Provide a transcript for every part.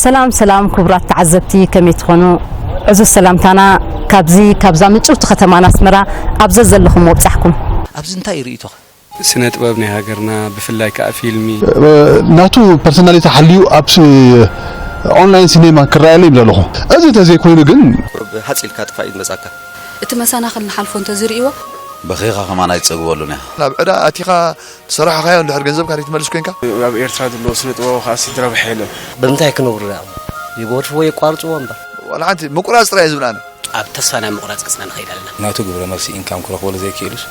ሰላም ሰላም ክቡራት ተዓዘብቲ፣ ከመይ ትኾኑ? ዕዙዝ ሰላምታና ካብዚ ካብዛ ምጭውቲ ከተማና ኣስመራ ኣብ ዘዘለኹም ወብጻሕኩም። ኣብዚ እንታይ ርእይቶኻ? ስነ ጥበብ ናይ ሃገርና፣ ብፍላይ ከኣ ፊልሚ። ናቱ ፐርሶናሊቲ ሓልዩ ኣብ ስ- ኦንላይን ሲኔማ ክረኣየለይ ይብል ኣለኹ። እዚ እንተዘይኮይኑ ግን፣ ሃጽ ኢልካ ጥፋእ እዩ ዝመጻካ። እቲ መሰናኽል ንሓልፎ እንተዝርእይዎ። በኺኻ ከማን ኣይትጸግበሉን ኢኻ። ናብ ዕዳ ኣቲኻ ዝሰራሕኻዮ እንድሕር ገንዘብካ ዘይትመልስ ኮንካ። ኣብ ኤርትራ ዘሎ ስነ ጥበባዊ ከኣ ስድራ ብሓይሎም። ብምንታይ ክንብሩ ደኣ? ይጎድፍዎ የቋርጽዎ እምበር። ዋላ ሓንቲ ምቁራጽ ጥራይ ዝብል ኣነ። ኣብ ተስፋ ናይ ምቑራጽ ገጽና ንኸይድ ኣለና። ናቱ ግብረ መልሲ ኢንካም ክረኽበሉ ዘይክእሉስ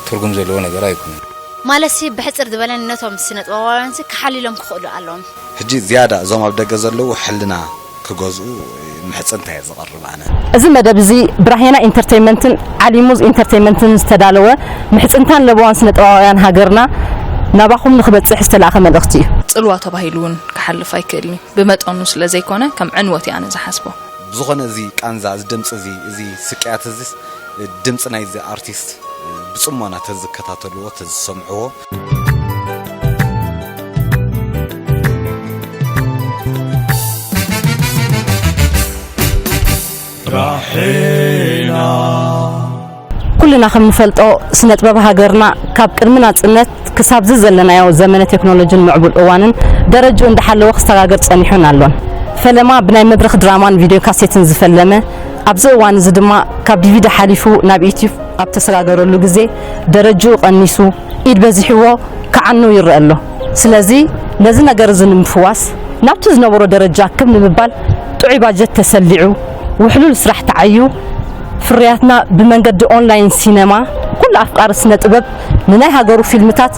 ትርጉም ዘለዎ ነገር ኣይኮነን። ማለትሲ ብሕጽር ዝበለን ነቶም ስነ ጥበባውያንሲ ክሓልሎም ክኽእሉ ኣለዎም። ሕጂ ዝያዳ እዞም ኣብ ደገ ዘለዉ ሕልና ክገዝኡ ምሕጽንታ እየ ዘቕርብ ኣነ። እዚ መደብ እዚ ብራሄና ኢንተርተይመንትን ዓሊሙዝ ኢንተርተይመንትን ዝተዳለወ ምሕጽንታን ለበዋን ስነ ጥበባውያን ሃገርና ናባኹም ንኽበጽሕ ዝተላእኸ መልእኽቲ እዩ። ጽልዋ ተባሂሉ እውን ክሓልፍ ኣይክእልን እዩ። ብመጠኑ ስለ ዘይኮነ ከም ዕንወት እየ ኣነ ዝሓስቦ። ብዝኾነ እዚ ቃንዛ፣ እዚ ድምጺ እዚ፣ እዚ ስቅያት እዚስ ድምጺ ናይዚ ኣርቲስት ብጽሞና ተዝከታተልዎ፣ ተዝሰምዕዎ። ራሄና። ኩልና ከም ንፈልጦ ስነ ጥበብ ሃገርና ካብ ቅድሚ ናጽነት ክሳብ እዚ ዘለናዮ ዘመነ ቴክኖሎጂን ምዕቡል እዋንን ደረጅኡ እንዳሓለወ ክሰጋገር ጸኒሑን ኣሎን። ፈለማ ብናይ መድረኽ ድራማን ቪድዮ ካሴትን ዝፈለመ፣ ኣብዚ እዋን እዚ ድማ ካብ ዲቪዲ ሓሊፉ ናብ ዩትዩብ ኣብ ተሰጋገረሉ ግዜ ደረጅኡ ቀኒሱ ኢድ በዚሕዎ ክዓኑ ይረአ ኣሎ። ስለዚ ነዚ ነገር እዚ ንምፍዋስ ናብቲ ዝነበሮ ደረጃ ክብ ንምባል ጥዑይ ባጀት ተሰሊዑ፣ ውሕሉል ስራሕ ተዓዩ፣ ፍርያትና ብመንገዲ ኦንላይን ሲነማ ኩሉ ኣፍቃሪ ስነ ጥበብ ንናይ ሃገሩ ፊልምታት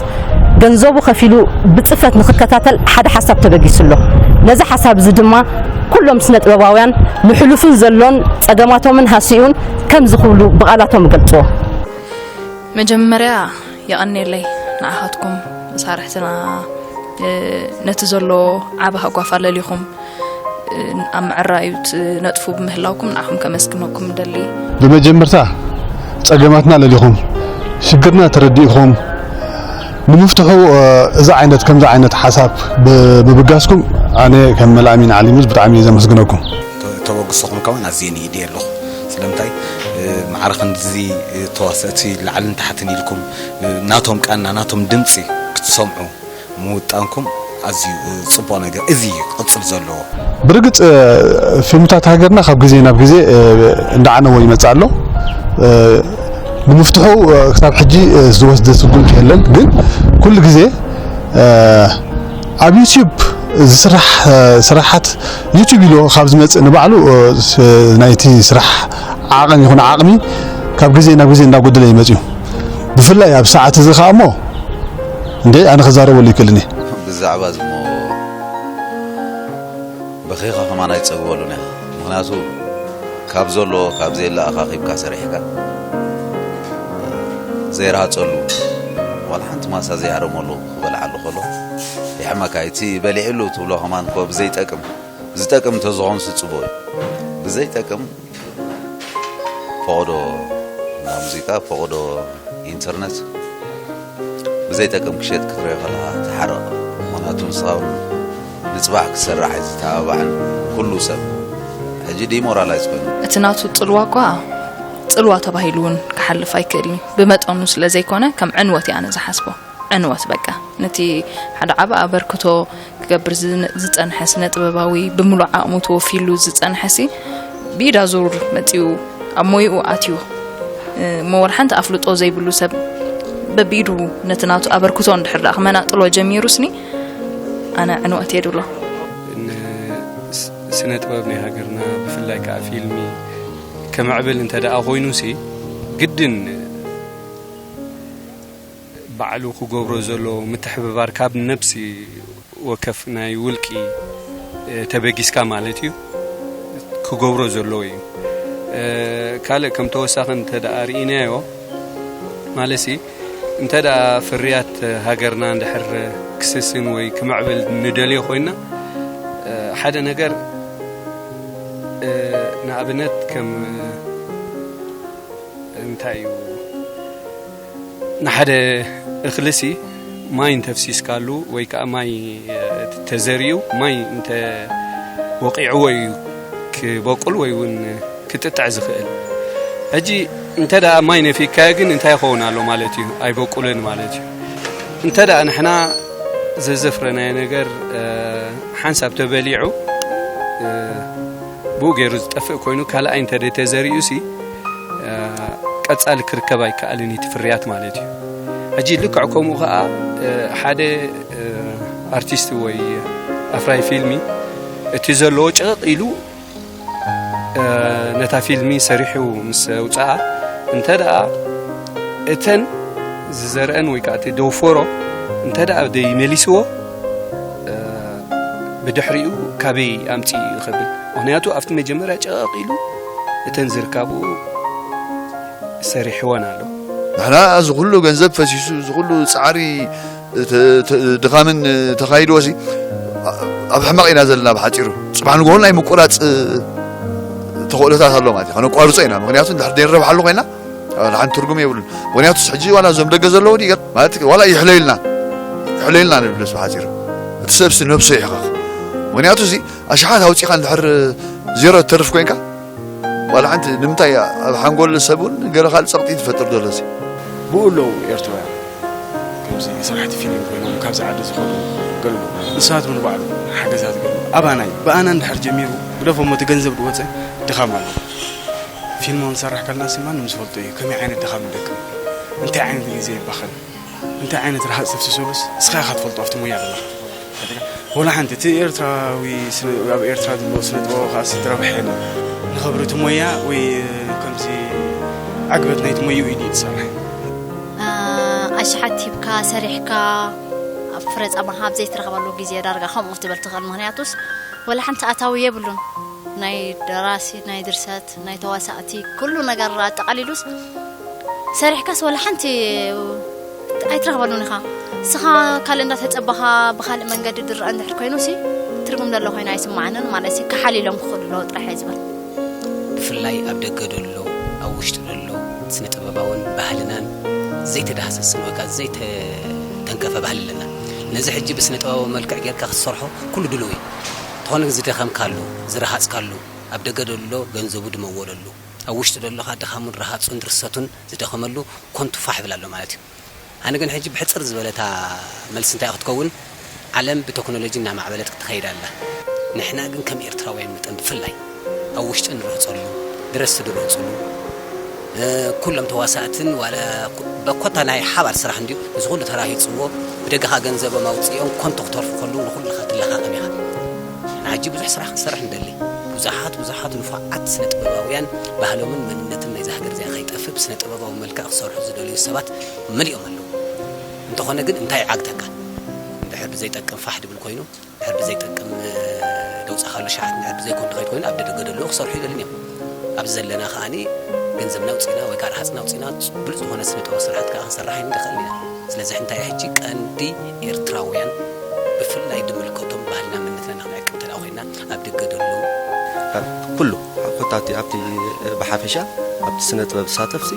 ገንዘቡ ከፊሉ ብጽፈት ንኽከታተል ሓደ ሓሳብ ተበጊሱ ኣሎ። ነዚ ሓሳብ እዚ ድማ ኩሎም ስነ ጥበባውያን ንሕሉፍን ዘሎን ጸገማቶምን ሃሲኡን ከምዚ ክብሉ ብቓላቶም ይገልጽዎ። መጀመርያ የቐኔለይ ንዓኻትኩም መሳርሕትና፣ እ፣ ነቲ ዘሎ ዓቢ ሃጓፍ ኣለሊኹም፣ እ፣ ኣብ ምዕራዩ ትነጥፉ ብምህላውኩም ንዓኹም ከመስግነኩም እደሊ። ብመጀመርታ ጸገማትና ኣለሊኹም፣ ሽግርና ተረዲእኹም ንምፍትሑ፣ እ፣ እዚ ዓይነት፣ ከምዚ ዓይነት ሓሳብ ብምብጋስኩም ኣነ ከም መልኣሚን ዓሊሙዝ ብጣዕሚ እየ ዘመስግነኩም። ተ-፣ ተበግሶኹም ከማን ኣዝየ ንኢድ ኣለኹ። ስለምንታይ፣ እ፣ ማዕረ ክንድዚ፣ እ፣ ተዋሰእቲ ላዕልን ታሕትን ኢልኩም፣ እ፣ ናቶም ቃና፣ ናቶም ድምጺ ክትሰምዑ ምውጣንኩም ኣዝዩ፣ እ፣ ጽቡቕ ነገር። እዚ እዩ ክቕጽል ዘለዎ። ብርግጽ፣ እ፣ ፊልምታት ሃገርና ካብ ግዜ ናብ ግዜ፣ እ፣ እንዳዓነወ ይመጽእ ኣሎ። እ፣ ንምፍትሑ፣ እ፣ ክሳብ ሕጂ፣ እ፣ ዝወስደ ስጉምቲ የለን። ግን ኩሉ ግዜ፣ እ፣ ኣብ ዩትዩብ ዝስራሕ፣ እ፣ ስራሓት ዩትዩብ ኢሉ ካብ ዝመጽእ ንባዕሉ፣ እ፣ ስ-፣ ናይቲ ስራሕ ዓቐን ይኹን ዓቕሚ ካብ ግዜ ናብ ግዜ እንዳጎደለ ይመጽእ እዩ። ብፍላይ ኣብ ሰዓት እዚ ከኣ እሞ እንዴ ኣነ ክዛረበሉ ይክእልን እየ። ብዛዕባ እዚ እሞ በኺኻ ከማን ኣይትጸግበሉን ኢኻ። ምኽንያቱ ካብ ዘሎ፣ ካብ ዘየለ ኣኻኺብካ ሰሪሕካ፣ ዘይረሃጸሉ፣ ዋላ ሓንቲ ማሳ ዘይሃረመሉ ክበልዓሉ ከሎ ይሕመካ። እቲ በሊዕሉ ትብሎ ከማን እኮ ብዘይጠቅም፣ ዝጠቅም እንተዝኾንስ ጽቡቕ እዩ። ብዘይጠቅም ፈቐዶ እንዳ ሙዚቃ፣ ፈቐዶ ኢንተርነት ብዘይጠቅም ክሸጥ ክትሪኦ ከለኻ ትሓርቕ። ምኽንያቱ ንስኻ እውን ንጽባሕ ክትሰርሕ ኣይትተባባዕን። ኩሉ ሰብ ሕጂ ዲሞራላይዝ ኮይኑ። እቲ ናቱ ጽልዋ እኳ ጽልዋ ተባሂሉ እውን ክሓልፍ ኣይክእልን እዩ። ብመጠኑ ስለ ዘይኮነ ከም ዕንወት እየ ኣነ ዝሓስቦ። ዕንወት በቃ። ነቲ ሓደ ዓቢ ኣበርክቶ ክገብር ዝነ-፣ ዝጸንሐ ስነ ጥበባዊ፣ ብምሉእ ዓቕሙ ተወፊሉ ዝጸንሐሲ ብኢዳ ዙር መጺኡ ኣብ ሞይኡ ኣትዩ፣ እ፣ እሞ ወላ ሓንቲ ኣፍልጦ ዘይብሉ ሰብ በቢኢዱ ነቲ ናቱ ኣበርክቶ እንድሕር ደኣ ክመናጥሎ ጀሚሩስኒ ኣነ ዕንወት እየ ድብሎ። ን-፣ ስ-፣ ስነ ጥበብ ናይ ሃገርና ብፍላይ ከኣ ፊልሚ ክምዕብል እንተ ደኣ ኮይኑሲ ግድን ባዕሉ ክገብሮ ዘሎ ምትሕብባር ካብ ነብሲ ወከፍ ናይ ውልቂ፣ እ፣ ተበጊስካ ማለት እዩ ክገብሮ ዘለዎ እዩ። እ፣ ካልእ ከም ተወሳኺ እንተ ደኣ ርኢናዮ ማለትሲ እንተ ደኣ ፍርያት ሃገርና እንድሕር ክስስን ወይ ክምዕብል ንደልዮ ኮይና፣ እ፣ ሓደ ነገር፣ እ፣ ንኣብነት ከም እንታይ እዩ፣ ንሓደ እኽልሲ ማይ እንተፍሲስካሉ ወይ ከኣ ማይ፣ እ፣ ተዘሪኡ ማይ እንተ ወቒዕዎ እዩ ክበቁል ወይ እውን ክጥጥዕ ዝኽእል። ሕጂ እንተ ደኣ ማይ ነፊካዮ ግን እንታይ ይኸውን ኣሎ ማለት እዩ? ኣይበቁልን ማለት እዩ። እንተ ደኣ ንሕና ዘዘፍረናዮ ነገር ሓንሳብ ተበሊዑ ብኡ ገይሩ ዝጠፍእ ኮይኑ ካልኣይ እንተ ተዘሪኡ ሲ ቀጻሊ ክርከብ ኣይከኣልን እቲ ፍርያት ማለት እዩ። ሕጂ ልክዕ ከምኡ ከኣ ሓደ ኣርቲስት ወይ ኣፍራይ ፊልሚ እቲ ዘለዎ ጨቕ ኢሉ ነታ ፊልሚ ሰሪሑ ምስ ኣውፅኣ እንተ ደኣ እተን ዝዘርአን ወይ ከዓ እቲ ደውፈሮ እንተ ደኣ ደይመሊስዎ ብድሕሪኡ ካበይ ኣምፅኡ እዩ ክብል። ምክንያቱ ኣብቲ መጀመርያ ጨቐቕ ኢሉ እተን ዝርካቡ ሰሪሕወን ኣሎ። ንሕና እዚ ኩሉ ገንዘብ ፈሲሱ፣ እዚ ኩሉ ጻዕሪ፣ ተ-፣ ተ-፣ ድኻምን ተኻይድዎ ሲ ኣብ ሕማቕ ኢና ዘለና። ብሓጺሩ ጽባሕ ንግሆ ናይ ምቁራጽ ተኽእሎታት ኣሎ ማለት እዩ። ከነቋርጾ ኢና። ምኽንያቱ እንድሕር ዘይንረብሓሉ ኮይና፣ ደሓን ትርጉም የብሉን። ምኽንያቱስ ሕጂ ዋላ እዞም ደገ ዘለዉ ድዩ ማለት ዋላ ይሕለዩልና፣ ይሕለዩልና ንብለስ ብሓጺሩ። እቲ ሰብሲ ነብሱ ይሕኸኽ። ምኽንያቱ እዚ ኣሽሓት ኣውጺኻ እንድሕር ዜሮ ትተርፍ ኮይንካ፣ ዋላ ሓንቲ ንምንታይ ኣብ ሓንጎል ሰብ እውን ገለ ካልእ ጸቕጢ ትፈጥር ዘሎ ሲ? ብኡ ኣለዉ ኤርትራውያን። ከምዚ ሰራሕቲ ፊልም ኮይኖም ካብዚ ዓዲ ዝኾኑ ገለ ኣለዉ። ንሳቶም ንባዕሉ ሓገዛት ገለ ኣባናይ፣ ብኣና እንድሕር ጀሚሩ፣ ግደፎ እሞ እቲ ገንዘብ ዝወፀ ድኻም ኣሎ። ፊልም ንሰርሕ ከለና ሲ ማንም ዝፈልጦ እዩ። ከመይ ዓይነት ድኻም ንደክም፣ እንታይ ዓይነት ግዜ ይባኸን፣ እንታይ ዓይነት ረሃፅ ተፍስሶ በስ እስኻ ኢኻ ትፈልጦ ኣብቲ ሞያ ዘለኻ። ወላ ሓንቲ እቲ ኤርትራዊ ስነ-፣ ኣብ ኤርትራ ዘሎ ስነ ጥበባዊ ከዓ ሲ ዝረብሐ የለን። ንኸብሪ እቲ ሞያ ወይ ከምዚ ዕግበት ናይቲ ሞይኡ እዩ ድዩ ትሰርሕ? ኣሽሓት ሂብካ ሰሪሕካ ኣብ ፍረ ጻማኻ ኣብ ዘይትረኽበሉ ግዜ ዳርጋ ከምኡ ክትብል ትኽእል። ምኽንያቱስ ወላ ሓንቲ ኣታዊ የብሉን። ናይ ደራሲ፣ ናይ ድርሰት፣ ናይ ተዋሳእቲ፣ ኩሉ ነገር ኣጠቓሊሉስ ሰሪሕካስ ወላ ሓንቲ ኣይትረኽበሉን ኢኻ። ንስኻ ካልእ እንዳተጸበኻ ብኻልእ መንገዲ ድረአ እንድሕር ኮይኑ ሲ ትርጉም ዘሎ ኮይኑ ኣይስምዓንን ማለት ሲ ከሓሊሎም ክኽእሉ ኣለዎ ጥራሕ እየ ዝብል። ብፍላይ ኣብ ደገ ደሎ ኣብ ውሽጢ ደሎ ስነ ጥበባውን ባህልናን ዘይተዳህሰስን ወይ ከዓ ዘይተተንከፈ ባህሊ ኣለና። ነዚ ሕጂ ብስነ ጥበባዊ መልክዕ ጌርካ ክትሰርሖ ኩሉ ድሉው እዩ። እንተኾነ ግን ዝደኸምካሉ፣ ዝረሃፅካሉ፣ ኣብ ደገ ደሎ ገንዘቡ ድመወለሉ፣ ኣብ ውሽጢ ደሎ ኸዓ ድኻሙን ረሃፁን ድርሰቱን ዝደኸመሉ ኮንቱ ፋሕ ይብል ኣሎ ማለት እዩ። ኣነ ግን ሕጂ ብሕፅር ዝበለታ መልሲ እንታይ ክትከውን፣ ዓለም ብቴክኖሎጂ እናማዕበለት ክትኸይድ ኣላ። ንሕና ግን ከም ኤርትራውያን መጠን ብፍላይ ኣብ ውሽጢ ንርህፀሉ፣ ድረስቲ ድረህፅሉ፣ እ፣ ኩሎም ተዋሳእትን ዋላ ኩ-፣ በኮታ ናይ ሓባር ስራሕ እንድዩ። እዚ ኩሉ ተራሂፅዎ ብደገኻ ገንዘቦም ኣውፅኦም ኮንቶ ክተርፉ ከለዉ ንኩልኻ ትለኻኸም ኢኻ። ንሕጂ ብዙሕ ስራሕ ክንሰርሕ ንደሊ። ብዙሓት ብዙሓት ንፉዓት ስነ ጥበባውያን ባህሎምን መንነትን ናይዛ ሃገር እዚኣ ከይጠፍእ ብስነ ጥበባዊ መልክዕ ክሰርሑ ዝደልዩ ሰባት መሊኦም ኣለዉ። እንተኾነ ግን እንታይ ይዓግተካ? እንድሕር ብዘይጠቅም ፋሕ ድብል ኮይኑ፣ እንድሕር ብዘይጠቅም፣ እ፣ ደውጻኻሉ ሸሓት እንድሕር ብዘይኮን ድኸይድ ኮይኑ ኣብ ደደገ ደለዉ ክሰርሑ ይደልን እዮም። ኣብዚ ዘለና ከኣኒ ገንዘብና ኣውጺእና ወይ ከዓ ረሃጽና ኣውጺእና ብሉጽ ዝኾነ ስነ ጥበብ ስራሓት ከዓ ክንሰርሕ ኣይንደኸልን ኢና። ስለዚ እንታይ ሕጂ ቀንዲ ኤርትራውያን ብፍላይ ድምልከቶም ባህልና መንነትና ንኽንዕቅብ እንተ ደኣ ኮይና ኣብ ደገ ደለዉ ኣብ ኩሉ ኮታቲ ኣብቲ ብሓፈሻ ኣብቲ ስነ ጥበብ ዝሳተፍሲ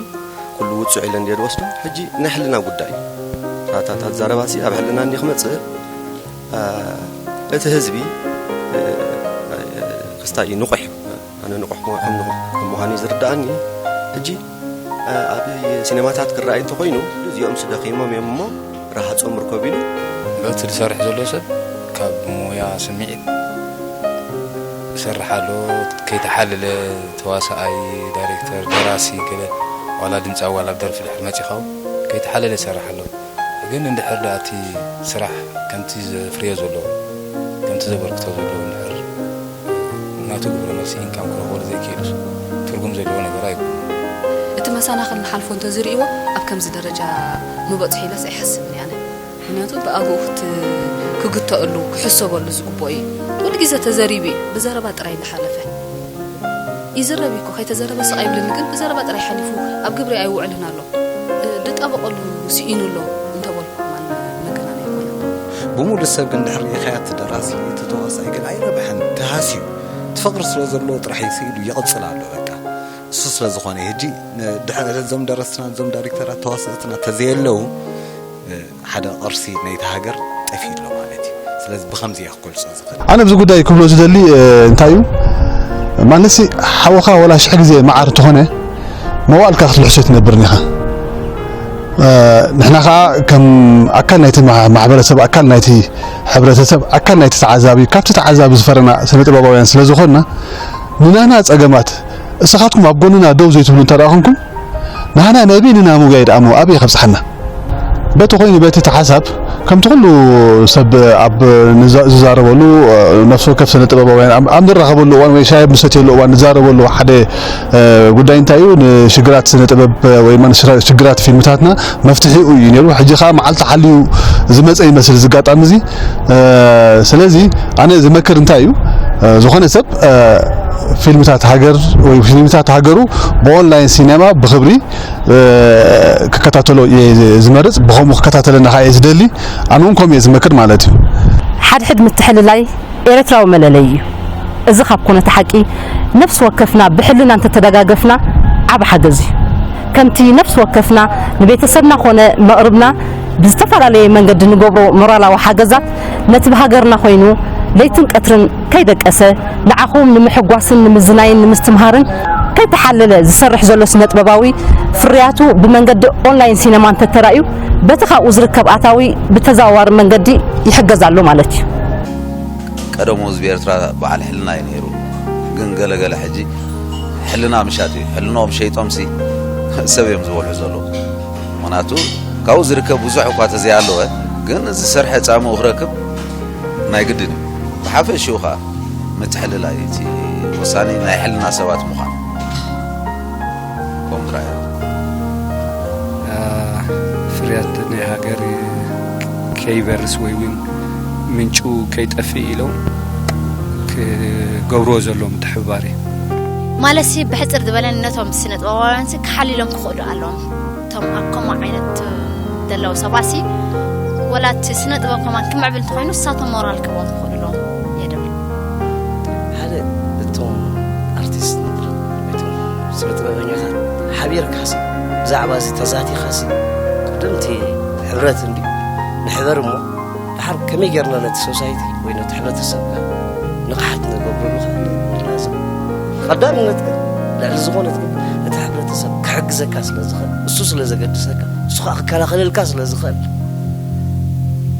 ኩሉ ውጹዕ ኢለ እንድየ ዝወስዶ። ሕጂ ናይ ሕልና ጉዳይ እዩ። ራታታት ዘረባሲ ኣብ ሕልና እንዲ ክመጽእ፣ እ፣ እቲ ህዝቢ፣ እ፣ ክስታይ እዩ ንቑሕ እዩ። ኣነ ንቑሕ ከም ንቑሕ ከም ምዃኑ እዩ ዝርድኣኒ። ሕጂ፣ እ፣ ኣብ ሲኔማታት ክረኣይ እንተኾይኑ እዚኦም ስደኺሞም እዮም እሞ ረሃጾም ርከቡ ኢሉ። በቲ ዝሰርሕ ዘሎ ሰብ ካብ ሞያ ስምዒት ይሰርሕ ኣሎ። ከይተሓለለ ተዋሳኣይ፣ ዳይሬክተር፣ ደራሲ ገለ ዋላ ድምፃዊ ዋላ ኣብ ደርፊ ድሕር መፂኻ እውን ከይተሓለለ ይሰርሕ ኣሎ። ግን እንድሕር ደኣ እቲ ስራሕ ከምቲ ዘፍርዮ ዘሎ፣ ከምቲ ዘበርክቶ ዘሎ እንድሕር ናቱ ግብረ መልሲ ኢንካም ክረኽበሉ ዘይክእልስ ትርጉም ዘለዎ ነገር ኣይኮነን። እቲ መሰናኽል ንሓልፎ እንተዝርእይዎ ኣብ ከምዚ ደረጃ ምበጽሑ ኢለስ ኣይሓስብን እየ ኣነ። ምኽንያቱ ብኣግኡ ክት-፣ ክግተኣሉ፣ ክሕሰበሉ ዝግብኦ እዩ። ኩሉ ግዜ ተዘሪቡ እዩ፣ ብዘረባ ጥራይ እንዳሓለፈ። ይዝረብ እዩ እኮ፣ ከይተዘረበ ስቕ ኣይብልን፣ ግን ብዘረባ ጥራይ ሓሊፉ ኣብ ግብሪ ኣይውዕልን ኣሎ። እ፣ ድጣበቐሉ ስኢኑ ኣሎ እንተበልኩ ከማን መገናን ኣይኮነን። ብምሉእ ሰብ ግን ድሕሪ ርኢኻያ እቲ ደራሲ፣ እቲ ተዋሳኣይ ግን ኣይረብሐን፣ ተሃስዩ። እቲ ፍቕሪ ስለ ዘለዎ ጥራሕ እዩ ስኢሉ ይቕጽል ኣሎ በቃ። እሱ ስለ ዝኾነ እዩ። ሕጂ ን-፣ ድሕሪ እዞም ደረስትና፣ እዞም ዳይሬክተራት፣ ተዋሳእትና ተዘየለዉ፣ እ፣ ሓደ ቅርሲ ናይቲ ሃገር ጠፊኡ ኣሎ ማለት እዩ። ስለዚ ብኸምዚ እየ ክገልጾ ዝኽእል። ኣነ ኣብዚ ጉዳይ ክብሎ ዝደሊ እንታይ እዩ ማለትሲ ሓወኻ ወላ ሽሕ ግዜ መዓር እንተኾነ መዋእልካ ክትልሕሶ ኣይትነብርን ኢኻ። ንሕና ከዓ ከም ኣካል ናይቲ ማሕበረሰብ ኣካል ናይቲ ሕብረተሰብ ኣካል ናይቲ ተዓዛቢ ካብቲ ተዓዛቢ ዝፈረና ስነ ጥበባውያን ስለ ዝኾንና ንናና ፀገማት እስኻትኩም ኣብ ጎንና ደው ዘይትብሉ እንተ ደኣ ኮንኩም ንሕና ናይ በይንና ምጉያይ ደኣ እሞ ኣበይ ከብፅሓና? በቲ ኮይኑ በቲ ተሓሳብ ከምቲ ኩሉ ሰብ ኣብ ዝዛረበሉ ነፍሲ ወከፍ ስነ ጥበባውያን ኣብ ዝራኸበሉ እዋን ወይ ሻይ ኣብ ዝሰትየሉ እዋን ዝዛረበሉ ሓደ ጉዳይ እንታይ እዩ ንሽግራት ስነ ጥበብ ወይ ሽግራት ፊልምታትና መፍትሒኡ እዩ ነይሩ። ሕጂ ከዓ መዓልቲ ሓልዩ ዝመፀ ይመስል እዚ ኣጋጣሚ እዚ። ስለዚ ኣነ ዝመክር እንታይ እዩ ዝኾነ ሰብ ፊልምታት ሃገር ወይ ፊልምታት ሃገሩ ብኦንላይን ሲኔማ ብክብሪ ክከታተሎ እየ ዝመርጽ። ብኸምኡ ክከታተለና ከዓ እየ ዝደሊ። ኣነ እውን ከምኡ እየ ዝመክር ማለት እዩ። ሓድሕድ ምትሕልላይ ኤርትራዊ መለለይ እዩ። እዚ ካብ ኮነ እቲ ሓቂ ነፍሲ ወከፍና ብሕልና እንተተደጋገፍና ዓቢ ሓገዝ እዩ። ከምቲ ነፍሲ ወከፍና ንቤተሰብና ኮነ መቕርብና ብዝተፈላለየ መንገዲ ንገብሮ ሞራላዊ ሓገዛት ነቲ ብሃገርና ኮይኑ ለይትን ቀትርን ከይደቀሰ ንዓኹም ንምሕጓስን ንምዝናይን ንምስትምሃርን ከይተሓለለ ዝሰርሕ ዘሎ ስነ ጥበባዊ ፍርያቱ ብመንገዲ ኦንላይን ሲነማ እንተተራእዩ በቲ ካብኡ ዝርከብ ኣታዊ ብተዘዋዋሪ መንገዲ ይሕገዝ ኣሎ ማለት እዩ። ቀደሙ ህዝቢ ኤርትራ በዓል ሕልና እዩ ነይሩ። ግን ገለገለ ሕጂ ሕልና ምሻጥ እዩ። ሕልንኦም ሸይጦምሲ ሰብ እዮም ዝበልዑ ዘለዉ። ምኽንያቱ ካብኡ ዝርከብ ብዙሕ እኳ ተዘይሃለወ ግን ዝሰርሐ ጻምኡ ክረክብ ናይ ግድን እዩ። ብሓፈሽኡ ኸዓ ምትሕልላይ እቲ ወሳኒ ናይ ሕልና ሰባት ምዃን። ከምኡ ዝረኣዮ። ፍርያት ናይ ሃገር ከይበርስ ወይ እውን ምንጩ ከይጠፍእ ኢሎም ክገብርዎ ዘለዎም ምትሕብባር እዩ። ማለትሲ ብሕፅር ዝበለን ነቶም ስነ ጥበባውያንሲ ክሓልሎም ክኽእሉ ኣለዎም። እቶም ኣብ ከምኡ ዓይነት ዘለዉ ሰባሲ ወላ እቲ ስነ ጥበብ ከማን ክምዕብል እንተኾይኑ ንሳቶም ሞራል ክህቦም ክኽእሉ ኣለዎም እየ ድብል። ሓደ እቶም ኣርቲስት እቶም ስነ ጥበበኛታት ሓቢርካሲ ብዛዕባ እዚ ተዛቲኻሲ ቅድምቲ ሕብረት እንዲ ንሕበር እሞ ድሓር ከመይ ጌርና ነቲ ሶሳይቲ ወይ ነቲ ሕብረተሰብካ ንቕሓት ንገብረሉ ኸኣኒ ኢልና ዝብል ቀዳምነት ግን ልዕሊ ዝኾነት ግን እቲ ሕብረተሰብ ክሕግዘካ ስለ ዝኽእል እሱ ስለ ዘገድሰካ እሱ ከዓ ክከላኸለልካ ስለ ዝኽእል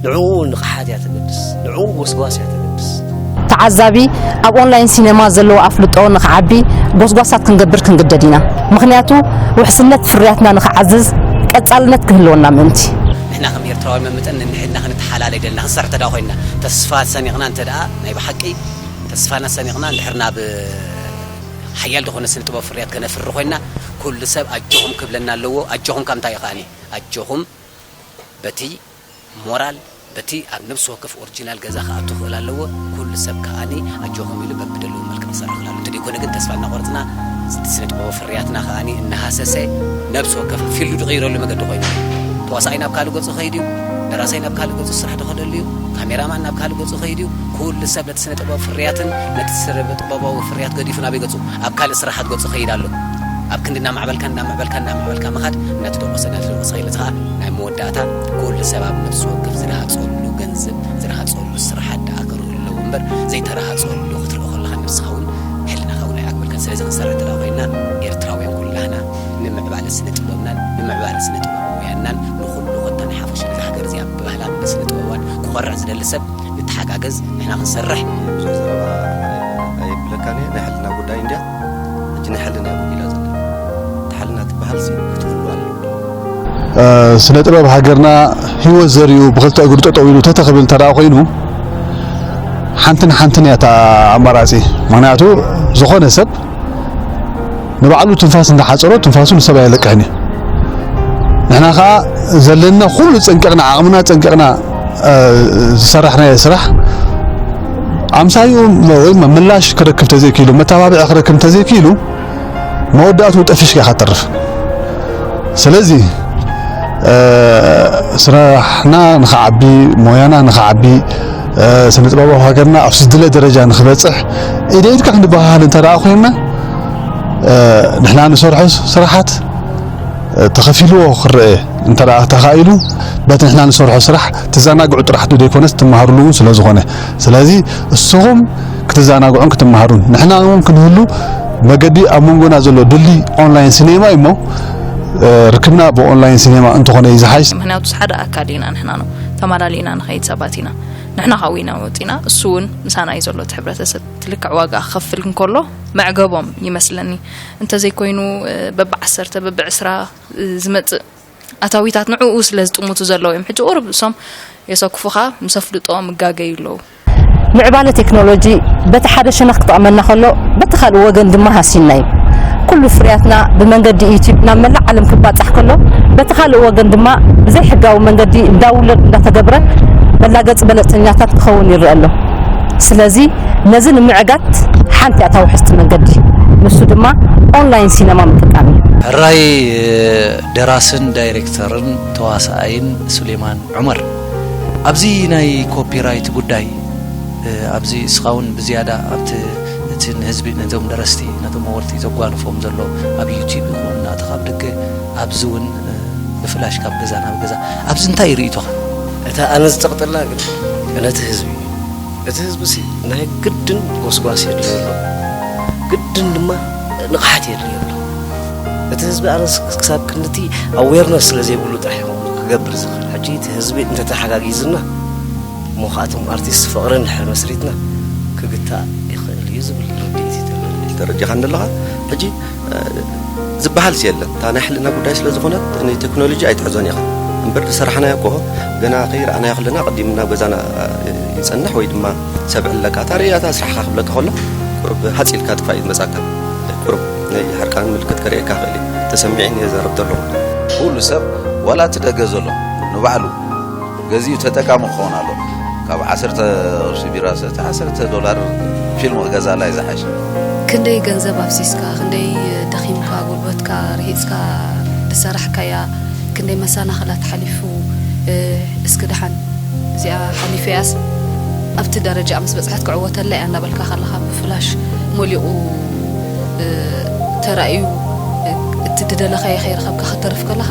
ንዕኡ ንቕሓት እያ ተገድስ ንዕኡ ጎስጓስ እያ ተገድስ። ተዓዛቢ ኣብ ኦንላይን ሲነማ ዘለዎ ኣፍልጦ ንኽዓቢ ጎስጓሳት ክንገብር ክንግደድ ኢና። ምኽንያቱ ውሕስነት ፍርያትና ንኽዓዝዝ ቀጻልነት ክህልወና ምእንቲ። ንሕና ከም ኤርትራውያን መምጠን ንንሕድና ክንተሓላለይ ደለና ክንሰርሕ ተዳ ኮይንና ተስፋ ሰኒቕና እንተ ደኣ ናይ ብሓቂ ተስፋና ሰኒቕና እንድሕር ናብ ሓያል ዝኾነ ስነ ጥበብ ፍርያት ከነፍሪ ኮይንና ኩሉ ሰብ ኣጆኹም ክብለና ኣለዎ። ኣጆኹም ካብ እንታይ እዩ ከኣኒ ኣጆኹም በቲ ሞራል በቲ ኣብ ነብሲ ወከፍ ኦሪጂናል ገዛ ክኣቱ ክእል ኣለዎ። ኩሉ ሰብ ከኣኒ ኣጆኹም ኢሉ በብደለዎ መልክዕ ክሰርሕ ክእል ኣለዎ። እንተደይኮነ ግን ተስፋ እናቆረፅና ስነ ጥበባዊ ፍርያትና ከኣኒ እናሃሰሰ ነብሲ ወከፍ ፊልዱ ዝቕይረሉ መገዲ ኮይኑ ተዋሳኣይ ናብ ካልእ ገፁ ከይድ እዩ፣ ደራሳይ ናብ ካልእ ገፁ ስራሕ ዝኸደሉ እዩ፣ ካሜራማን ናብ ካልእ ገፁ ከይድ እዩ። ኩሉ ሰብ ነቲ ስነ ጥበባዊ ፍርያትን ነቲ ስነ ጥበባዊ ፍርያት ገዲፉ ናበይ ገፁ ኣብ ካልእ ስራሓት ገፁ ከይድ ኣሎ። ኣብ ክንዲ እናማዕበልካ እናማዕበልካ እናማዕበልካ ምኻድ እናተደቆሰ እናተደቆሰ ከይድ እዚ ከዓ ናይ መወዳእታ ኩሉ ሰብ ኣብ ነብሲ ወከፍ ዝረሃፀሉ ገንዘብ ዝረሃፀሉ ስራሓት ደኣ ክርኢ ኣለዎ እምበር ዘይተረሃፀሉ ክትርኢ ከለኻ ነብስኻ እውን ሕልናኻ እውን ኣይኣግበልካን። ስለዚ ክንሰርሕ እንተ ኮይንና ኤርትራውያን ኩላህና ንምዕባለ ስነ ጥበብናን ንምዕባለ ስነ ጥበባውያንናን ንኹሉ ኮታ ናይ ሓፈሻ ነዛ ሃገር እዚኣ ብባህላን ብስነ ጥበባን ክኾርዕ ዝደሊ ሰብ ንተሓጋገዝ ንሕና ክንሰርሕ። ብዙሕ ዘረባ ኣየብለካን እየ ናይ ሕልና ጉዳይ እንድያ ሕጂ ናይ ሕልና እየ ጉድ ኢላ ዘላ እታ ሕልና ትበሃልሲ ክትህሉ ኣለዎ። ስነ ጥበብ ሃገርና ህይወት ዘሪኡ ብክልተ እግሩ ጠጠው ኢሉ ተተኽብል እንተ ደኣ ኮይኑ ሓንትን ሓንትን እያ እታ ኣማራፂ። ምክንያቱ ዝኾነ ሰብ ንባዕሉ ትንፋስ እንዳሓፀሮ ትንፋሱ ንሰብ ኣየለቅሕን እዩ። ንሕና ከዓ ዘለና ኩሉ ፀንቂቕና ዓቕምና ፀንቂቕና ዝሰራሕናዮ ስራሕ ኣምሳይኡ ወይ ምላሽ ክረክብ ተዘይክኢሉ መተባብዒ ክረክብ ተዘይክኢሉ መወዳእቱ ጠፊሽካ ኢኻ ትተርፍ። ስለዚ ስራሕና ንኽዓቢ ሞያና ንኽዓቢ ስነ ጥበባዊ ሃገርና ኣብ ዝድለ ደረጃ ንኽበፅሕ ኢደ ኢድካ ክንበሃሃል እንተ ደኣ ኮይንና ንሕና ንሰርሖ ስራሓት ተኸፊልዎ ክረአ እንተ ደኣ ተኻኢሉ፣ በቲ ንሕና ንሰርሖ ስራሕ ትዘናግዑ ጥራሕ ዶ ዘይኮነስ ትመሃርሉ እውን ስለ ዝኾነ፣ ስለዚ እስኹም ክትዘናግዑን ክትመሃሩን ንሕና እውን ክንህሉ መገዲ ኣብ መንጎና ዘሎ ድልድይ ኦንላይን ሲኔማ እዩ እሞ፣ ርክብና ብኦንላይን ሲኔማ እንተኾነ እዩ ዝሓይሽ። ምኽንያቱ ሓደ ኣካል ኢና ንሕና ነው ተማላሊእና ንኸይድ ሰባት ኢና። ንሕና ካብ ዊና ወፂና እሱ እውን ምሳና እዩ ዘሎ እቲ ሕብረተሰብ ትልክዕ ዋጋ ክኸፍል እንከሎ መዕገቦም ይመስለኒ። እንተዘይኮይኑ በብዓሰርተ በብዕስራ ዝመጽእ ኣታዊታት ንዕኡ ስለ ዝጥምቱ ዘለዉ እዮም። ሕጂ ቁሩብ እሶም የሰክፉኻ፣ ምስ ኣፍልጦኦም ይጋገዩ ኣለዉ። ምዕባለ ቴክኖሎጂ በቲ ሓደ ሸነኽ ክጠቕመና ከሎ፣ በቲ ካልእ ወገን ድማ ሃሲና እዩ። ኩሉ ፍርያትና ብመንገዲ ዩቲዩብ ናብ መላእ ዓለም ክባጻሕ ከሎ፣ በቲ ካልእ ወገን ድማ ብዘይሕጋዊ መንገዲ ዳውንሎድ እንዳተገብረ መላገጺ በለጸኛታት ክኸውን ይረአ ኣሎ። ስለዚ ነዚ ንምዕጋት ሓንቲ እያ እታ ውሕስቲ መንገዲ፣ ንሱ ድማ ኦንላይን ሲነማ ምጥቃም እዩ። ሕራይ ደራስን ዳይሬክተርን ተዋሳኣይን ሱሌማን ዑመር። ኣብዚ ናይ ኮፒራይት ጉዳይ፣ ኣብዚ እስኻ እውን ብዝያዳ ኣብቲ እቲ ንህዝቢ ነቶም ደረስቲ ነቶም መወልቲ ዘጓንፎም ዘሎ ኣብ ዩቲዩብ ይኹን ናትኻ ኣብ ደገ ኣብዚ እውን ብፍላሽ ካብ ገዛ ናብ ገዛ ኣብዚ እንታይ ርእይቶኻ? እታ ኣነ ዝጠቕጠላ ግን ነቲ ህዝቢ እዩ። እቲ ህዝቢ ሲ ናይ ግድን ጎስጓስ የድልዮ ኣሎ፣ ግድን ድማ ንቕሓት የድልዮ ኣሎ። እቲ ህዝቢ ኣነስ ክሳብ ክንድቲ ኣዌርነስ ስለ ዘይብሉ ጥራሕ ይኸውን ክገብር ዝኽእል። ሕጂ እቲ ህዝቢ እንተተሓጋጊዝና እሞ ከኣቶም ኣርቲስት ፍቕሪ እንድሕር መስሪትና ክግታእ ይኽእል እዩ ዝብል ርድኢት እዩ ዘለኒ። ተረዲኻኒ ኣለኻ። ሕጂ ዝበሃልስ የለን። እታ ናይ ሕልና ጉዳይ ስለ ዝኾነት ንቴክኖሎጂ ኣይትሕዞን ኢኻ። እምበር ዝሰራሕናዮ እኮ ገና ከይረኣናዮ ከለና ቅዲም ናብ ገዛና ይጸንሕ ወይ ድማ ሰብ ዕለካ። እታ ርእያታ ስራሕካ ክብለካ ከሎ ቁሩብ ሃጽ ኢልካ ጥፋእ እዩ ዝመጻካ። ቁሩብ ናይ ሕርቃን ምልክት ከርእየካ ክእል እዩ። ተሰሚዕኒ እየ ዘረብ ዘለኹ። ኩሉ ሰብ ዋላ እቲ ደገ ዘሎ ንባዕሉ ገዚኡ ተጠቃሚ ክኸውን ኣሎ። ካብ ዓሰርተ ቅርሺ ቢራ ሰተ ዓሰርተ ዶላር ፊልም ክገዛላ እዩ ዝሓሽ። ክንደይ ገንዘብ ኣፍሲስካ፣ ክንደይ ደኺምካ፣ ጉልበትካ ርሂጽካ ዝሰራሕካያ፣ ክንደይ መሰናኽላት ሓሊፉ፣ እስኪ ደሓን እዚኣ ሓሊፈያስ ኣብቲ ደረጃ ምስ በጽሐት ክዕወተላ እያ እናበልካ ከለኻ ብፍላሽ መሊቑ ተራእዩ እቲ ዝደለኻዮ ከይረኸብካ ከተርፍ ከለኻ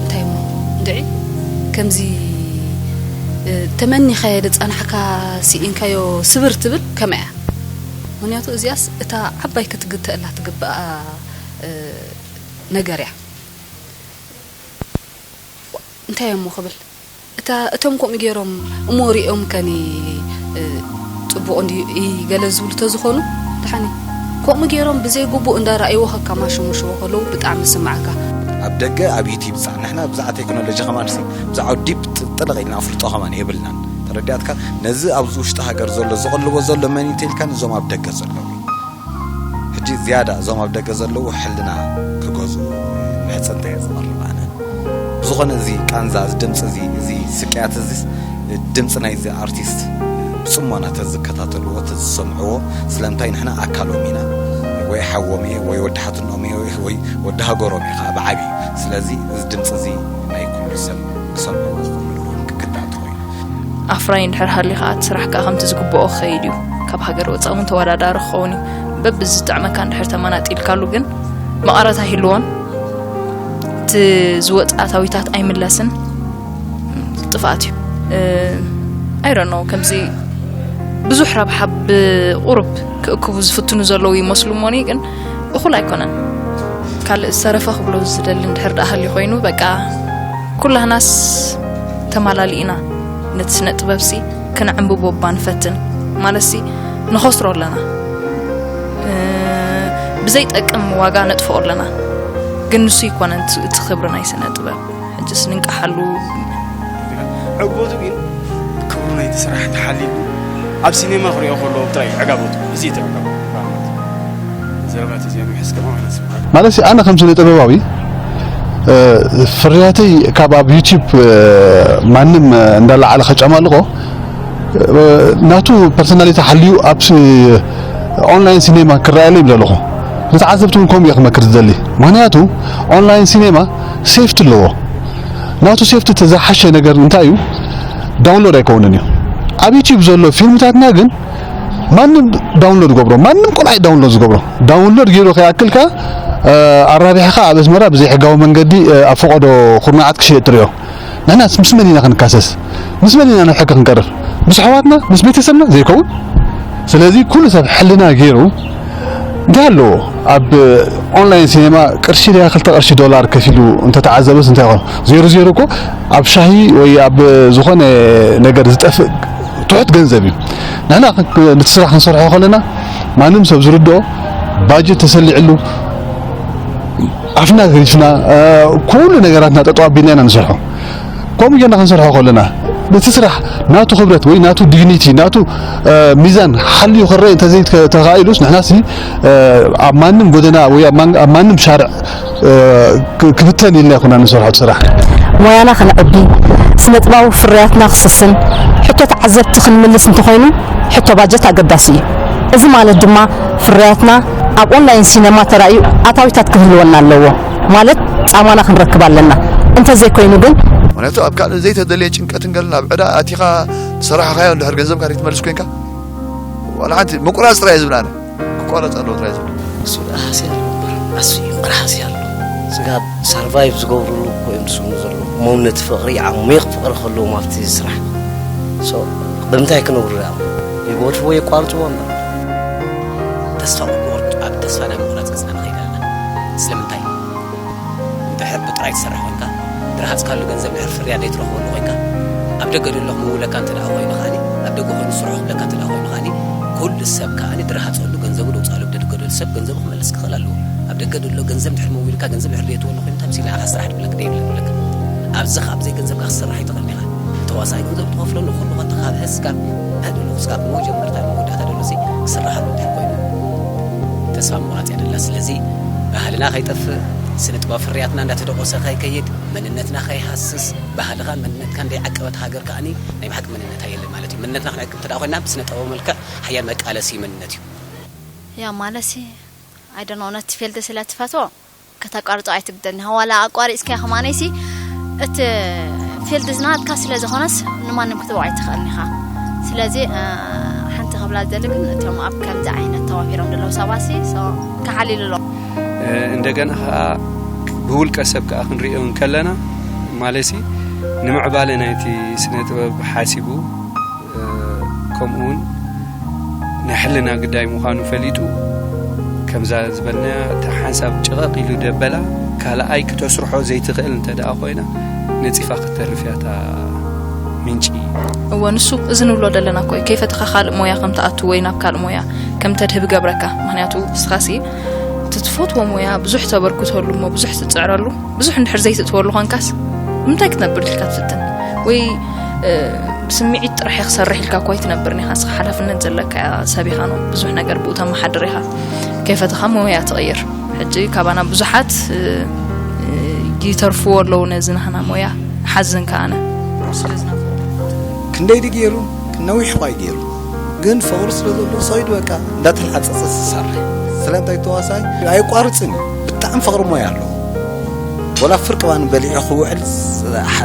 እንታይ እሞ እንድዒ ከምዚ ተመኒኻዮ ዝጸናሕካ ስኢንካዮ ስብር ትብል ከመይ እያ? ምኽንያቱ እዚኣስ እታ ዓባይ ክትግተኣላ ትግብኣ ነገር እያ። እንታይ እሞ ክብል እታ እቶም ከምኡ ገይሮም እሞ ሪኦም ከኒ ጽቡቕ እንዲ ገለ ዝብሉ ተዝኾኑ ደሓኒ ከምኡ ገይሮም ብዘይ ግቡእ እንዳረኣይዎ ከካማሽሙሽዎ ከለዉ ብጣዕሚ ስምዓካ። ኣብ ደገ ኣብ ዩቲብ ፃ ንሕና ብዛዕ ቴክኖሎጂ ከማን ሲ ብዛዕ ዲፕ ጥልቕ ኢልና ኣፍልጦ ከማን የብልናን። ተረዲኣትካ ነዚ ኣብዚ ውሽጢ ሃገር ዘሎ ዝቕልቦ ዘሎ መን እዩ ተልካ ንዞም ኣብ ደገ ዘለዉ ሕጂ ዝያዳ እዞም ኣብ ደገ ዘለዉ ሕልና ክገዝኡ ምሕጽንታ እየ ዝቐርብ ኣነ። ብዝኾነ እዚ ቃንዛ እዚ ድምፂ እዚ እዚ ስቅያት እዚ ድምፂ ናይዚ ኣርቲስት ብፅሞና ተዝከታተልዎ ተዝሰምዕዎ ስለምንታይ ንሕና ኣካሎም ኢና ወይ ሓዎም እየ ወይ ወዲ ሓትኖም እየ ወይ ወዲ ሃገሮም እየ ከዓ ብዓብዩ ስለዚ እዚ ድምፂ እዚ ናይ ኩሉ ሰብ ክሰምዕዎ ዝኽእሉ ክክዳእ ተኾይኑ ኣፍራይ እንድሕር ሃሊ ከዓ እቲ ስራሕ ከዓ ከምቲ ዝግብኦ ክኸይድ እዩ። ካብ ሃገር ወፃኢ እውን ተወዳዳሪ ክኸውን እዩ። በብዝጥዕመካ እንድሕር ተመናጢልካሉ ግን መቐረት ኣይህልዎን። እቲ ዝወፅ ኣታዊታት ኣይምለስን። ጥፍኣት እዩ። I don't know ከምዚ ብዙሕ ረብሓ ብቑሩብ ክእክቡ ዝፍትኑ ዘለዉ ይመስሉ እሞኒ ግን እኹል ኣይኮነን። ካልእ ዝተረፈ ክብሎ ዝደሊ እንድሕር ደኣ ሃልዩ ኮይኑ በቃ ኩላህናስ ተማላሊእና ነቲ ስነ ጥበብሲ ክነዕንብቦ እባ ንፈትን ማለትሲ ንኸስሮ ኣለና ብዘይጠቅም ዋጋ ነጥፍኦ ኣለና ግን ንሱ ይኮነን እቲ ክብሪ ናይ ስነ ጥበብ ሕጅስ ንንቃሓሉ። ዕግበቱ ግን ክብሩ ናይቲ ስራሕ ተሓሊሉ ኣብ ሲኔማ ክሪኦ ከለዎ ጥራይ እዩ ዕጋበቱ። እዚ እዩ እቲ ዕጋበቱ። ዘረባ ተዚኣ ምሕዝ ከማ ማለት እዩ። ማለት ኣነ ከም ስነ ጥበባዊ ፍርያተይ ካብ ኣብ ዩቲዩብ ማንም እንዳለዓለ ከጫማልቆ ናቱ ፐርሶናሊቲ ሓልዩ ኣብ ኦንላይን ሲኔማ ክረኣየለይ ዘለኹ ንተዓዘብቲ እውን ከምኡ እየ ክመክር ዝደሊ። ምክንያቱ ኦንላይን ሲኔማ ሴፍቲ ኣለዎ። ናቱ ሴፍቲ ተዝሓሸ ነገር እንታይ እዩ? ዳውንሎድ ኣይከውንን እዩ። ኣብ ዩቲዩብ ዘሎ ፊልምታትና ግን ማንም ዳውንሎድ ዝገብሮ ማንም ቆልዓ እዩ ዳውንሎድ ዝገብሮ። ዳውንሎድ ገይሩ ከይኣክልካ ኣራቢሕኻ ኣብ ኣስመራ ብዘይሕጋዊ መንገዲ ኣብ ፈቐዶ ኩርናዓት ክሽየጥ ትሪኦ። ንሕናስ ምስ መን ኢና ክንካሰስ? ምስ መን ኢና ናብ ሕጊ ክንቀርብ? ምስ ኣሕዋትና? ምስ ቤተሰብና ዘይከውን? ስለዚ ኩሉ ሰብ ሕልና ገይሩ እንታይ ኣለዎ? ኣብ ኦንላይን ሲኔማ ቅርሺ ድያ ክልተ ቅርሺ ዶላር ከፊሉ እንተተዓዘበስ እንታይ ይኾን? ዜሮ ዜሮ እኮ ኣብ ሻሂ ወይ ኣብ ዝኾነ ነገር ዝጠፍእ ትሑት ገንዘብ እዩ። ንሕና ነቲ ስራሕ ክንሰርሖ ከለና ማንም ሰብ ዝርድኦ ባጀት ተሰሊዕሉ ኣፍና ገሪፍና ኩሉ ነገራትና ጠጠው ኣቢልና ኢና ንሰርሖ። ከምኡ ጌርና ክንሰርሖ ከለና ነቲ ስራሕ ናቱ ክብረት ወይ ናቱ ዲግኒቲ ናቱ ሚዛን ሓልዩ ክረአ እንተዘይተኻኢሉስ ንሕናሲ ኣብ ማንም ጎደና ወይ ኣብ ማን- ኣብ ማንም ሻርዕ ክብተን ኢልና ይኮና ንሰርሖ ስራሕ። ሞያና ከነዕቢ፣ ስነ ጥበባዊ ፍርያትና ክስስን፣ ሕቶ ተዓዘብቲ ክንምልስ እንተኾይኑ ሕቶ ባጀት ኣገዳሲ እዩ። እዚ ማለት ድማ ፍርያትና ኣብ ኦንላይን ሲነማ ተራእዩ ኣታዊታት ክህልወና ኣለዎ ማለት ጻማና ክንረክብ ኣለና። እንተዘይኮይኑ ግን ምክንያቱ ኣብ ካልእ ዘይተደለየ ጭንቀትን ገለን ኣብ ዕዳ ኣቲኻ ዝሰራሕኻዮ እንድሕር ገንዘብካ ዘይትመልስ ኮይንካ ዋላ ሓንቲ ምቁራፅ ጥራይ ዝብላነ ክቋረፅ ኣለዎ ጥራይ ዝብሉ እሱ ደኣ ሃስያ ኣሎ እምበር ኣስዩ እምበር ሃስያ ኣሎ ስጋብ ሳርቫይቭ ዝገብሩሉ እኮ እዮም ዝስኑ ዘለዉ እሞም ነቲ ፍቕሪ ዓሚቕ ፍቕሪ ከለዎም ኣብቲ ስራሕ ሶ ብምንታይ ክነብሩ ደኣ ይገድፍዎ የቋርፅዎ እምበር ተስፋ ቁርቁር ኣብ ተስፋ ናይ ምቑራፅ ገፅና ንኸይድ ኣለና ስለምንታይ እንድሕር ብጥራይ ትሰርሕ ኮይንካ ድረሃፅካሉ ገንዘብ ድሕር ፍርያ ዘይትረኽበሉ ኮይንካ ኣብ ደገ ደሎ ክምውለካ እንተ ደኣ ኮይኑ ከዓኒ ኣብ ደገ ኮይኑ ስርሑ ክብለካ እንተ ደኣ ኮይኑ ከዓኒ ኩሉ ሰብ ከዓኒ ድረሃፀሉ ገንዘቡ ደውፅኣሉ ኣብ ደገ ደሎ ሰብ ገንዘቡ ክመልስ ክኽእል ኣለዎ ኣብ ደገ ደሎ ገንዘብ ድሕር መዊልካ ገንዘብ ድሕር ዘይትወሉ ኮይኑ ተምሲል ንዓኻ ስራሕ ድብለክ ደይብለክ ብለክ ኣብዚ ካብ ዘይገንዘብካ ክሰርሕ ኣይትኽእልን ኢኻ ተዋሳኢ ገንዘብ ትኸፍለሉ ኩሉ ከተ ካብ ሕስጋብ ኣድሉ ክስጋብ መጀመርታ መወዳእታ ደሎ ሲ ክስራሓሉ እንድሕር ኮይኑ ተስፋ ምቑራፅ እያ ደላ ስለዚ ባህልና ከይጠፍእ ስነ ጥበብ ፍርያትና እንዳተደቆሰ ከይከይድ መንነትና ከይሃስስ ባህልኻን መንነትካን ዘይዓቀበት ሃገር ከዓኒ ናይ ብሓቂ መንነታ የለን ማለት እዩ መንነትና ክንዕቅብ እንተ ኮይና ብስነ ጥበብ መልክዕ ሓያል መቃለሲ መንነት እዩ ያ ማለሲ I don't know ነቲ ፊልድ ስለ ትፈትዎ ከተቋርጾ ኣይትግደድን ኢኻ ዋላ ኣቋሪጽካዮ ከማነይሲ እቲ ፊልድ ዝናትካ ስለ ዝኾነስ ንማንም ክትበቕ ኣይትኽእልን ኢኻ ስለዚ ሓንቲ ክብላ ዝደሊ ግን እቶም ኣብ ከምዚ ዓይነት ተዋፊሮም ዘለዉ ሰባሲ ክሓሊሉ ኣለዎም እንደገና ከዓ ብውልቀ ሰብ ከዓ ክንሪኦ እንከለና ማለሲ ንምዕባለ ናይቲ ስነ ጥበብ ሓሲቡ ከምኡ እውን ናይ ሕልና ግዳይ ምዃኑ ፈሊጡ ከምዛ ዝበልናያ እታ ሓንሳብ ጭቐቕ ኢሉ ደበላ ካልኣይ ክተስርሖ ዘይትኽእል እንተ ደኣ ኮይና ነፂፋ ክትተርፍ እያ እታ ምንጪ። እወ ንሱ እዚ ንብሎ ደለና እኮ እዩ ከይፈተኻ ካልእ ሞያ ከም ትኣቱ ወይ ናብ ካልእ ሞያ ከም ተድህብ ገብረካ ምኽንያቱ እስኻሲ እቲ ትፈትዎ ሞያ ብዙሕ ተበርክተሉ እሞ ብዙሕ ትፅዕረሉ ብዙሕ እንድሕር ዘይትእትወሉ ኾንካስ ብምንታይ ክትነብር ኢልካ ትፍትን ወይ ብስምዒት ጥራሕ ክሰርሕ ኢልካ እኮ ኣይትነብርን ኢኻ እስኻ ሓላፍነት ዘለካ ሰብ ኢኻ ነው ብዙሕ ነገር ብኡ ተመሓድር ኢኻ ከይፈተኻ ሞያ ትቕይር ሕጂ ካባና ብዙሓት ይተርፍዎ ኣለዉ ነዚ ናህና ሞያ ሓዝን ከኣነ ስለ ዝናፍቆ ክንደይ ድዩ ገይሩ ነዊሕ እኳ እዩ ገይሩ ግን ፍቕሪ ስለ ዘሎ ሰይዱ በቃ እንዳተላፀፀ ዝሰርሕ ስለምንታይ ተዋሳይ ኣይቋርፅን እዩ ብጣዕሚ ፍቕሪ ሞያ ኣለዎ ወላ ፍርቂ ባኒ በሊዑ ክውዕል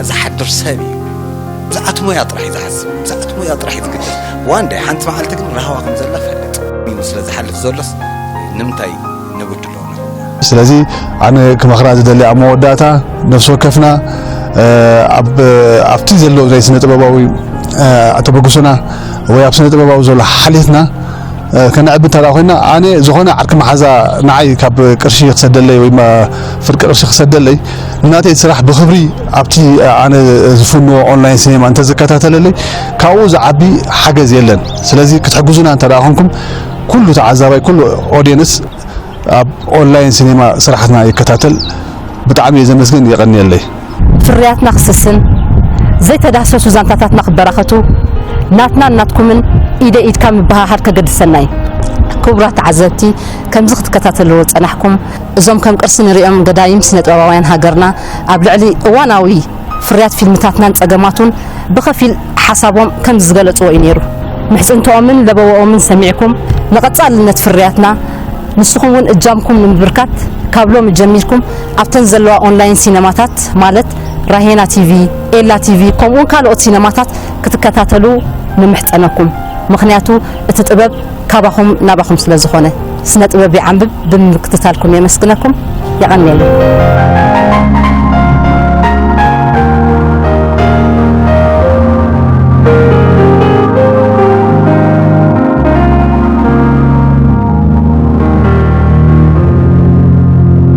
ዝሓድር ሰብ እዩ ብዛዕት ሞያ ጥራሕ እዩ ዝሓስብ ብዛዕት ሞያ ጥራሕ እዩ ዝግደስ ዋን ዳይ ሓንቲ መዓልቲ ግን ራህዋ ከም ዘላ ፈልጥ እዩ ስለ ዝሓልፍ ዘሎስ ንምንታይ ንብድሎ ስለዚ ኣነ ክመኽራ ዝደሊ ኣብ መወዳእታ ነፍሲ ወከፍና ኣብቲ ዘሎ ናይ ስነ ጥበባዊ ተበግሶና ወይ ኣብ ስነ ጥበባዊ ዘሎ ሓሌትና ከነዕቢ እንተ ኮይና ኣነ ዝኾነ ዓርኪ መሓዛ ንዓይ ካብ ቅርሺ ክሰደለይ ወይ ፍርቂ ቅርሺ ክሰደለይ ንናተይ ስራሕ ብክብሪ ኣብቲ ኣነ ዝፍንዎ ኦንላይን ሲኔማ እንተዝከታተለለይ ካብኡ ዝዓቢ ሓገዝ የለን ስለዚ ክትሕግዙና እንተ ኮንኩም ኩሉ ተዓዛባይ ኩሉ ኦድየንስ ኣብ ኦንላይን ሲኔማ ስራሕትና ይከታተል ብጣዕሚ እየ ዘመስግን የቐንየለይ። ፍርያትና ክስስን፣ ዘይተዳህሰሱ ዛንታታትና ክበራኸቱ፣ ናትናን ናትኩምን ኢደይ ኢድካ ምብህሃር ከገድሰና እዩ። ክቡራት ተዓዘብቲ፣ ከምዚ ክትከታተልዎ ዝጸናሕኩም፣ እዞም ከም ቅርሲ ንሪኦም ገዳይም ስነ-ጥበባውያን ሃገርና፣ ኣብ ልዕሊ እዋናዊ ፍርያት ፊልምታትናን ጸገማቱን ብኸፊል ሓሳቦም ከምዚ ዝገለጽዎ እዩ ነይሩ። ምሕጽንትኦምን ለበዋኦምን ሰሚዕኩም፣ ንቐጻልነት ፍርያትና ንስኹም እውን እጃምኩም ንምብርካት ካብ ሎሚ ጀሚርኩም ኣብተን ዘለዋ ኦንላይን ሲነማታት ማለት ራሄና ቲቪ፣ ኤላ ቲቪ ከምኡውን ካልኦት ሲነማታት ክትከታተሉ ንምሕጸነኩም። ምኽንያቱ እቲ ጥበብ ካባኹም ናባኹም ስለ ዝኾነ። ስነ ጥበብ ይዓንብብ ብምክትታልኩም የመስግነኩም። የቐንየለይ።